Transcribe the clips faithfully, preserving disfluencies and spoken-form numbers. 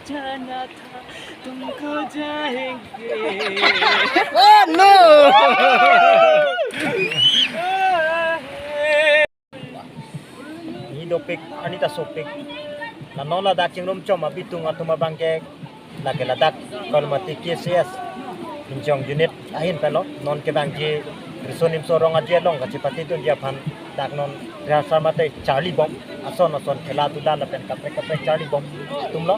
जाना था, तुमको जाएंगे। Oh no! Ni dopik, ani ta sopik. Na non ladak chingrum chom abitung atum abang ke lake ladak Kholmati K C S Hinjong unit ahin pen lo. Non ke bang ji Riso Nimso Rong Aje along kachipatitun ji aphan dak non rehearsal mate charli bom. Ason ason khela dula lapen kaprek kaprek charli bom atum lo.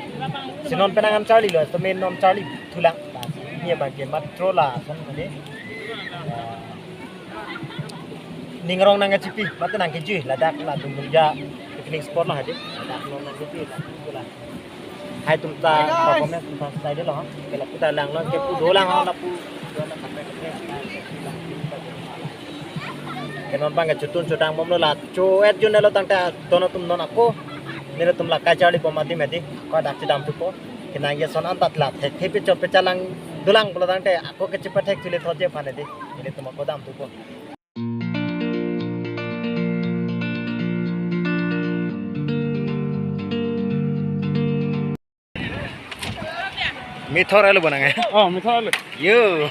Si non pen angan charli lo, so main non charli thulang. Ni abang ke matro lason mane. Ning arong nangkachipi, mate nangkejui, ladak la Dungdungja picnic spot lo hadi. Ladak non nangkejui, ladak pu la. Hai tum ta performance tum ta style lo, ha. Ke lapu ta lang lo, ke pu dolang ha, lapu. Ke non bang ke chotun chodang bom lo la, cho-et jun lo tangte don atum non ako. Nelitum la kacharli bom adim hadi, ko dak chedam thupo. Kenang ya son antat la, thek thek pe chop pe chalang dolang pulo tangte, ako ke chepathek chule thotje aphan hadi. Nelitum ako dam thupo. Mithor alu bonang eh. Oh, mithor alu. Yo.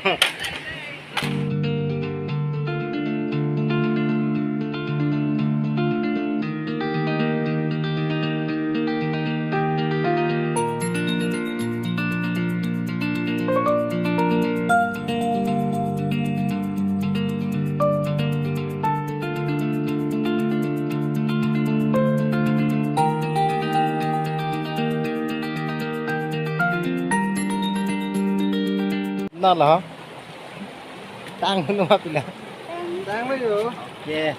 Nala ha? Tang nu ma pila. Tang lo yo. Ke.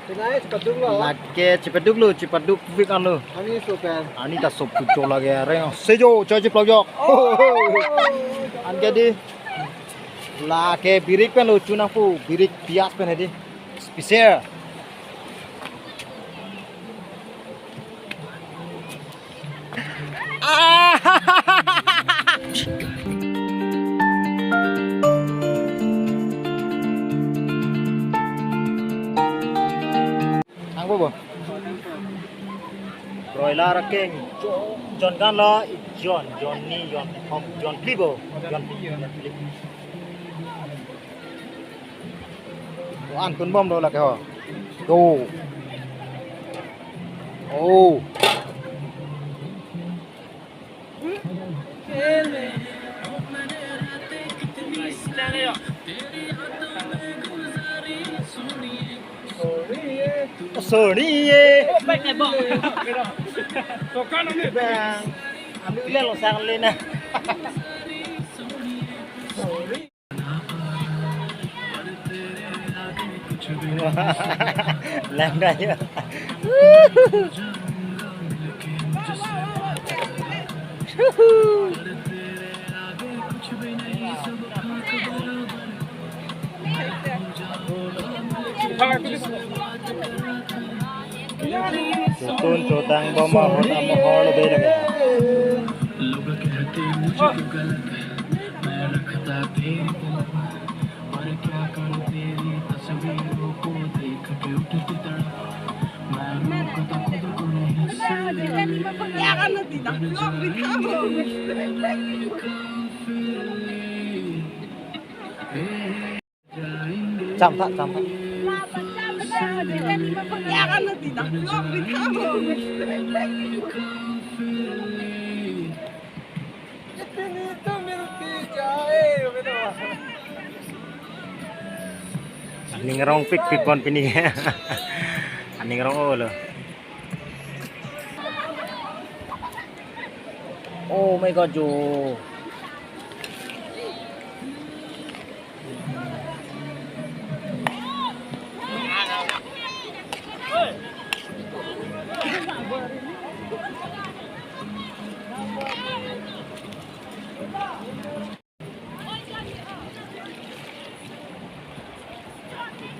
Pinai chepaduk lo. Lake chepaduk lo, chepaduk vik anu. Ani sopen. Ani ta sop kucho lage are. Sejo, choi chiplok jok. Oh. An ke di. Lake birik pen lo chunang pu, birik pias pen hedi. Special. Ah. Ang bo bo. Broiler aking. Jon kan lo, jon, jon ni, jon hom, jon phli bo. Jon phli, jon phli. An tun bom do lake ho. Do. Oh. Sorry ye. Bang. Alu ile lo sang le na. Sorry. Langda ya. Chotun chodang bom ahut amohor lo dei lake. Cham tha, cham tha. Aning rong pikpik pon pini. Aning rong olo. Oh my God, jo.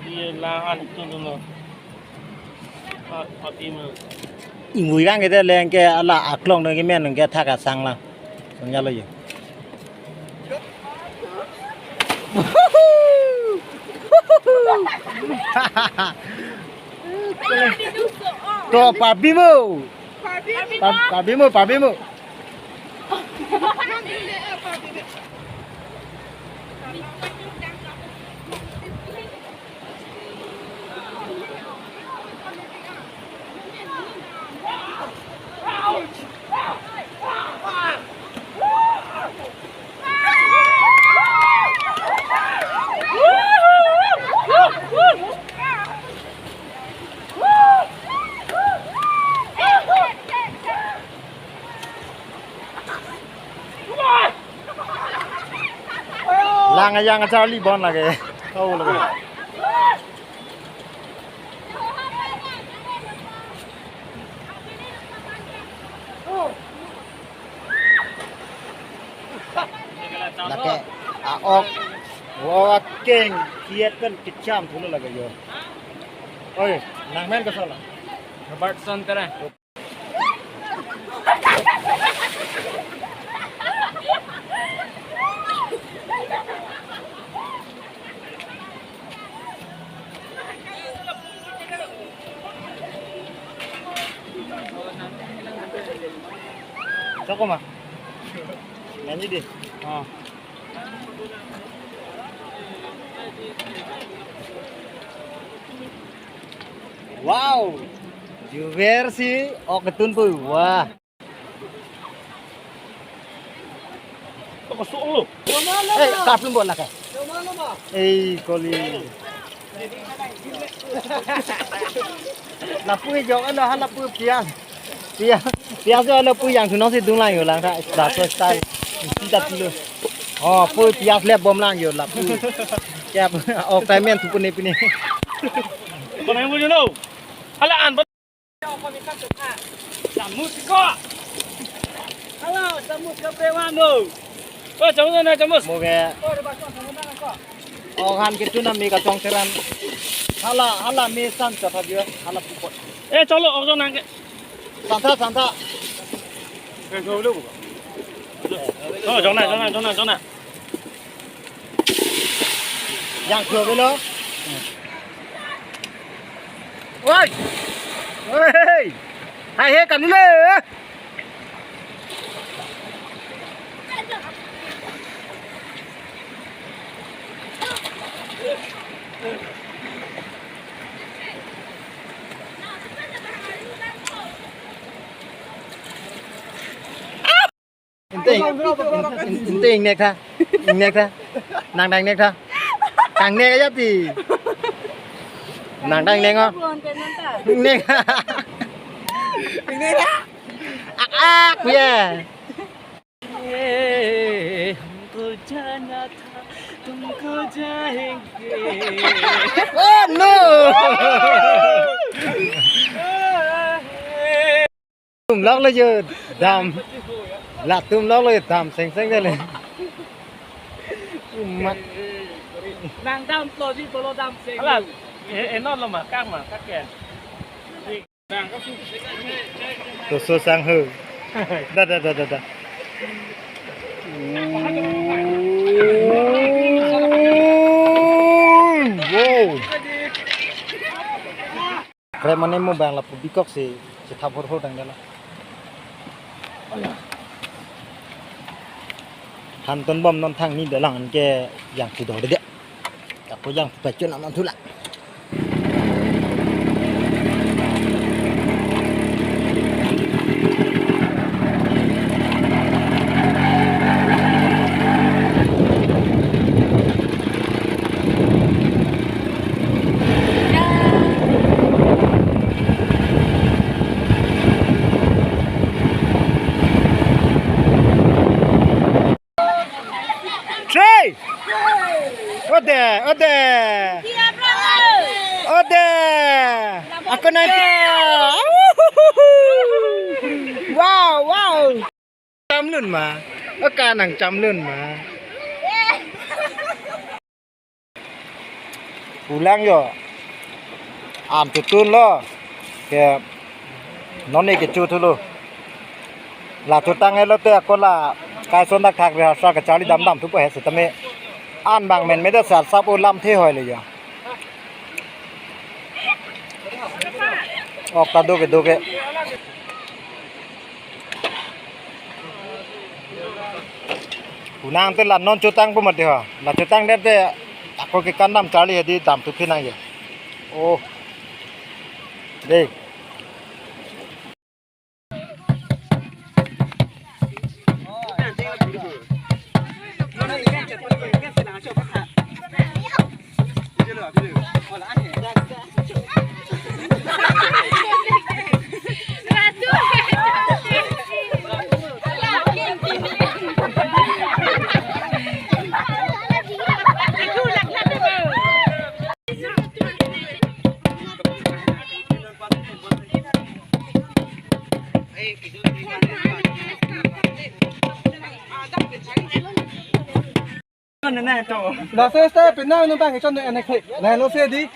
Ye la an tu dulu. Ingui kang kita leng ke ala aklong dong ke men ke thak asang la. Sonja lo ye. To pabi mo. Pabi mo, pabi mo. Lang ajang Charlie bon lake. Oh, lake. Lake, a-ok. Wa keng, kiet pen kecham thulo lake yo. Oi, nangmen kasola. Robertson kara. Choko ma. Nyanyi di. Oh. Wow. Juber si ok ketun pu. Wah. Toko solo. Eh, kaplum bola ka. Eh, koli. Lapu jok ano ha lapu pias. Pias, pias jo lapu yang sunong si dung lang yo lang ta. Lapu style. Kita tilo. Oh, pu pias le bom lang yo lapu. Kya, oh, payment tu pune pune. Kau nang boleh lo. Hala an. Jamus ko. Hala, jamus ka prewan do. Oh, jamus na jamus. Moge. Oh, rebat ko, jamus na ko. Oh, han ke tu na mi ka chong teran. Hala, hala mi san sa tha dia, hala pupot. Eh, cholo, ok jong nang ke. Santa, santa. Ke jong lu. Oh, jong na, jong na, jong na, jong na. Yang dua belo. Woi. Hei. Hai he kanule. Inte, inte, inte ingnek tha. Ingnek tha. Nang dang ingnek tha. Kangnek aja ti. Nang dang ingnek ngo. Ingnek. Ingnek tha. Ak ak ya. ये हमको जाना था, तुमको जाएंगे। Oh no! Tum lok le jo dam. Latum lok le dam seng seng de le. Mat. Nang dam lo ji bolo dam seng. Ala, eh, eh, non lo ma, kak ma, kak ke. Toso sang ho. Da, da, da, da, da. Wow. Kre mane mo bang lapu bikok si, si thap hor hor dang dala. Han ton bom non thang ni dalang ke yang si dor de. Ako yang pachun aman thula. Three. Ode, ode. Ode. Ako na dia. Wow, wow. Chamlun ma. Aka nang chamlun ma. Pulang yo. An tutun lo. Ke non ne kecho thulo. La tutang elo te ako la kaison dak thak rehearsal ke Charlie dam dam thupo he setame. An bang men me da sat sap o lam the hoi le yo. Ok ta do ke do ke. Punang te la non chotangpo mati ho. La chotangdet te ako ke kandam charli hedi damthu phi nangji. Oh. Dei. Lasi step pinang nung bang ichon ne anek thek. Nah, lo se di.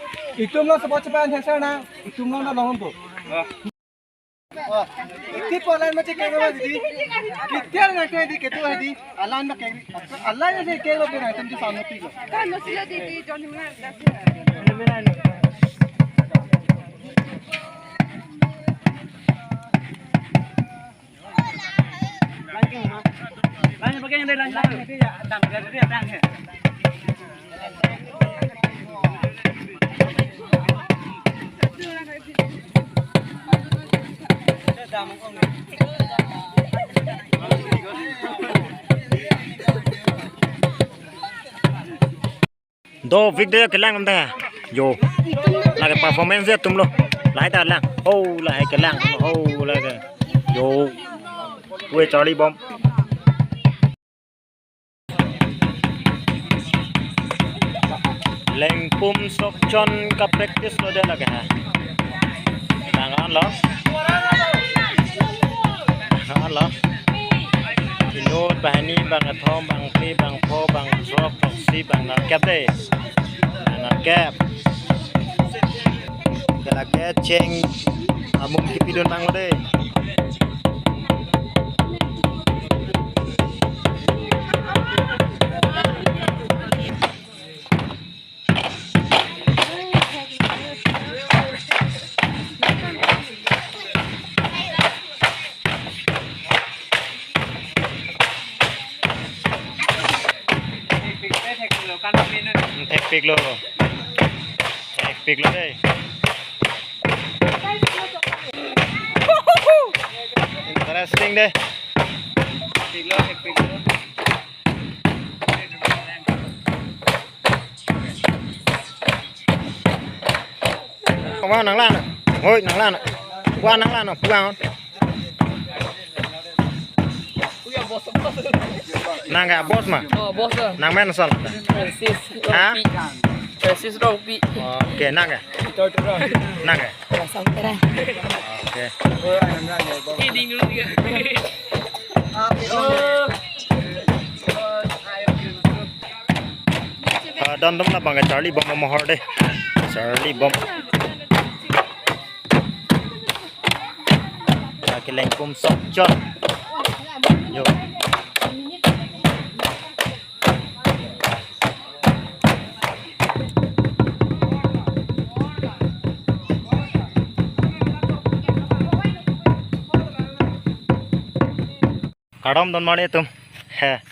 Itum lo support chepan thek sana. Itum lo na long po. Iti po line ma check keng ma di. Kitia na keng di ketu di. Alan ma keng. Alan ma check keng ma pinang itum di sana pi lo. Kan lo sila di di John Himna. Dovik de kelang dam ta. Yo. Lake performance de atum lo. Lahai ta lang. Oh, lahai kelang. Oh, lake. Yo. Ue charli bom. Lengpum Sokchon ka practice lo de lake ha. Bang an lo. Bang an lo. Inut banghini, bang kethom, bangphli, bangpho, bangthrok, throksi, bang nerkep de. Bang nerkep. Ke lake cheng amum kipidun bang lo de. Thekpik lo. Thekpik lo dei. Interesting dei. Thekpik lo, thekpik lo. Wa nanglang. Hoi, nanglang. Wa nanglang, puang. Nang ke boss ma? Oh, boss. Nang men asal? Francis. Ha? Rongpi. Francis Rongpi. Oke, nang ke? Nang ke? Pasang terang. Oke. Kidding dulu ya. Halo. Ah, don dom labang ke charli bom mohor dei. Charli bom. Lake Lengpum Sokchon. Yo. Kardom don mari atum. He.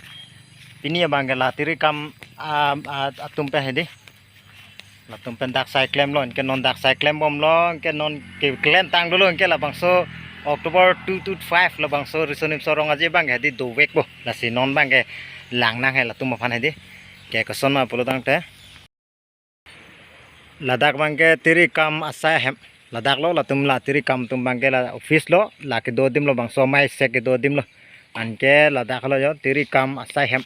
Pini abang ke la tiri kam, ah, ah, atum pen hedi. Latum pen dak sai klem lo, anke non dak sai klem bom lo, anke non ke klem tang dolo, anke labangso October two to five labangso Riso Nimso Rong Aje abang ke hedi dovek po. Lasi non abang ke lang nang he latum aphan hedi. Ke koson ma pulo tangte. Ladak abang ke tiri kam asai ahem. Ladak lo latum la tiri kam atum abang ke la office lo, la kedo adim lo bangso amei sek kedo adim lo. Anke ladak lo yo tiri kam asai ahem.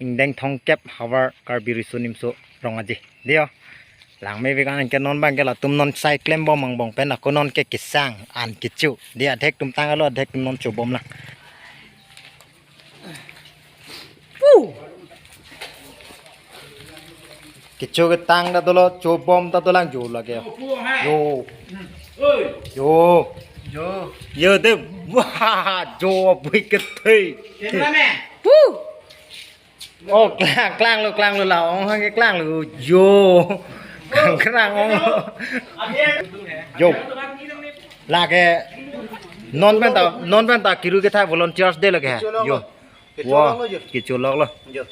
Ingdeng thomkep havar Karbi Riso Nimso Rong Aje. Dei yo. Lang me vek an anke non abang ke latum non sai klem bom angbong pen ako non ke kesang an kecho. Dei adhek atum tang lo adhek atum non chobom lang. Pu. Kecho ketang ta dolo, chobom ta dolang jo lake. Yo. Yo. Yo. Yo de, wah, jo bui kethe. Pu. Oh, klang, klang lo, klang lo la, ong hang ke klang lo, jo. Klang, klang, ong. Jo. Lake, non pen ta, non pen ta, kiru kethe volunteers dei lake. Yo. Wah, kecholok lo. Kecholok lo. Jo.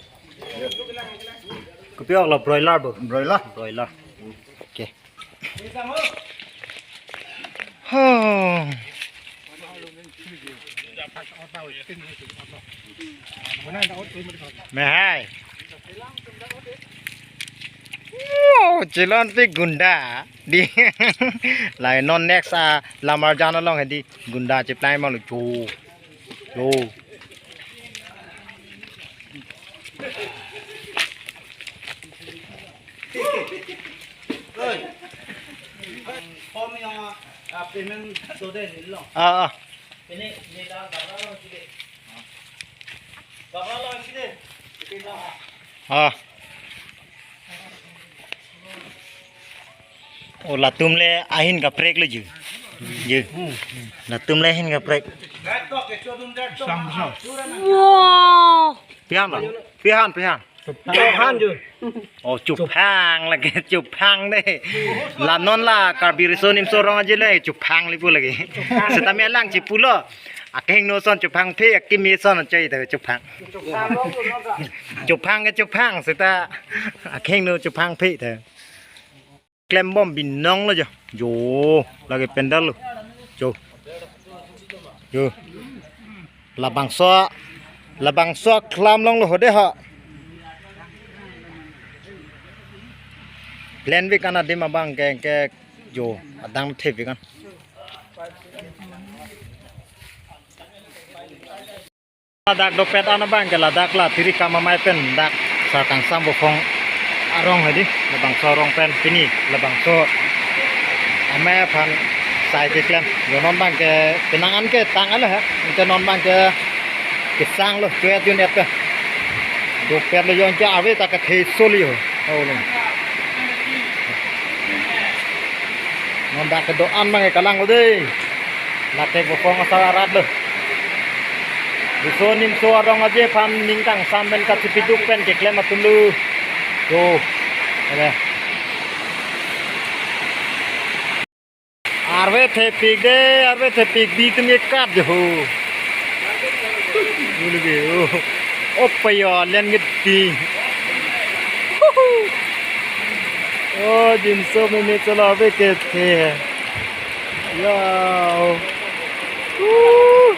Kopi-ok lo, broiler bo? Broiler. Broiler. Oke. Huh. Mehai. Wow, chelonpik gunda. Di. Lahai non next, ah, Lamarjan along hedi gunda cheplai ma lo chu. Yo. Oi. Form yang, ah, payment so de lo. Ah, ah. Ini, ini dah, dah, dah, dah, sini. Dah, dah, dah, sini. Ini dah. Ah. O latum le ahin kaprek le ju. Ju. Latum le ahin kaprek. Wow. Pihan lo? Pihan, pihan. Pihan ju. Oh, chuphang lagi, chuphang de. La non la Karbi Riso Nimso Rong Aje le chuphang le pu lagi. Seta me lang chipulo. Akeng no son chuphang phe, akimi son chai ta chuphang. Chuphang ke chuphang, seta akeng no chuphang phe ta. Klembom binong lo jo. Jo, lagi pandal lo. Jo. Jo. Labangso, labangso klam long lo hode ha. Plan vik an adim abang ke, ke jo, adang thepik an. Ladak dopet an abang ke ladak la Tirikam amei pen dak Sarkangsam Bofong arong hedi, labangso arong pen pini labangso amei aphan sai keklem. Jo non abang ke penang an ke tang alo ha. Ke non abang ke kesang lo, chwet yun et ke. Dopet lo, jo ke ave ta kethe soli ho. Oh, lo. Non dak kedo-an abang ke kalang lo de. Lake Bofong asar arat lo. Riso Nimso Rong Aje aphan ning kangsam pen kachipiduk pen keklem atum lo. Tuh. Ada. Arve thepik de, arve thepik bi tum ye kat jo ho. Ulu be, oh. Opa yo, len git ti. Oh, jinso meme chalo ave kethe. Yo. Uh.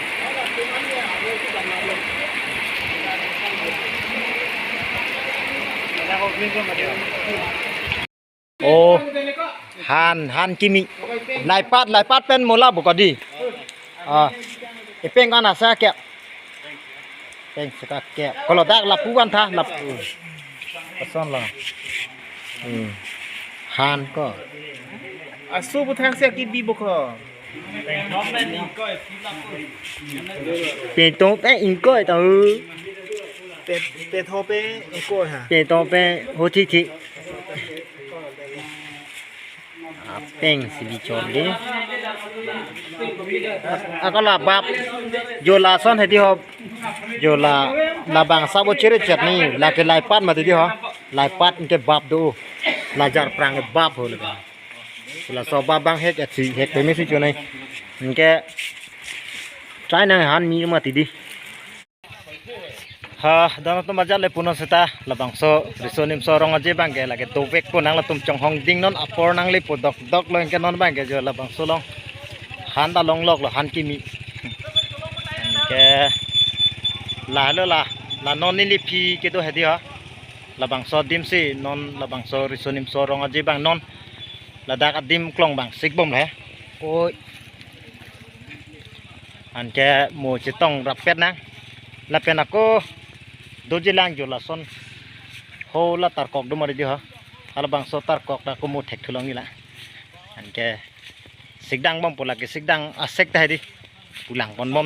Oh, han, han kimi. Laipat, laipat pen mola bu kodi. Ah, epeng kan asa kep. Peng seka kep. Kalau dak lapu kan tha, lapu. Pason lo. Hmm. Han ko. Asu bu thang se kibi bu ko. Pen tong pen ingkoi ta. Pen, pen tho pen ingkoi ha. Pen tong pen ho thi thi. Apeng si bichor de. Ako la bap. Jo lason hedi ho. Jo la, labangso bo chere chetni. Lake laipat mati di ho. Laipat anke bap do. Lajar prang ke bap ho lake. Laso bap abang hek atsi hek peme si chonai. Anke try nang han mi mati di. Ha, dana tum ajat le punon seta labangso Riso Nimso Rong Aje abang ke lake dovek ko nang latum chonghong ding non apor nang le po dok dok lo anke non abang ke jo labangso along han ta longlok lo han kimi. Anke la lo la, la non neli phi kedo hedi ha. Labangso adim si non labangso Riso Nimso Rong Aje abang non ladak adim klong abang sik bom le. Oi. Anke mo chetong rapet nang. Lapen ako doji lang jo lason. Ho la tarkok do mari di ho. Halabangso tarkok ta ako mo thek thulong ila. Anke sikdang bom pu lake sikdang asek ta hedi. Pulang pon bom.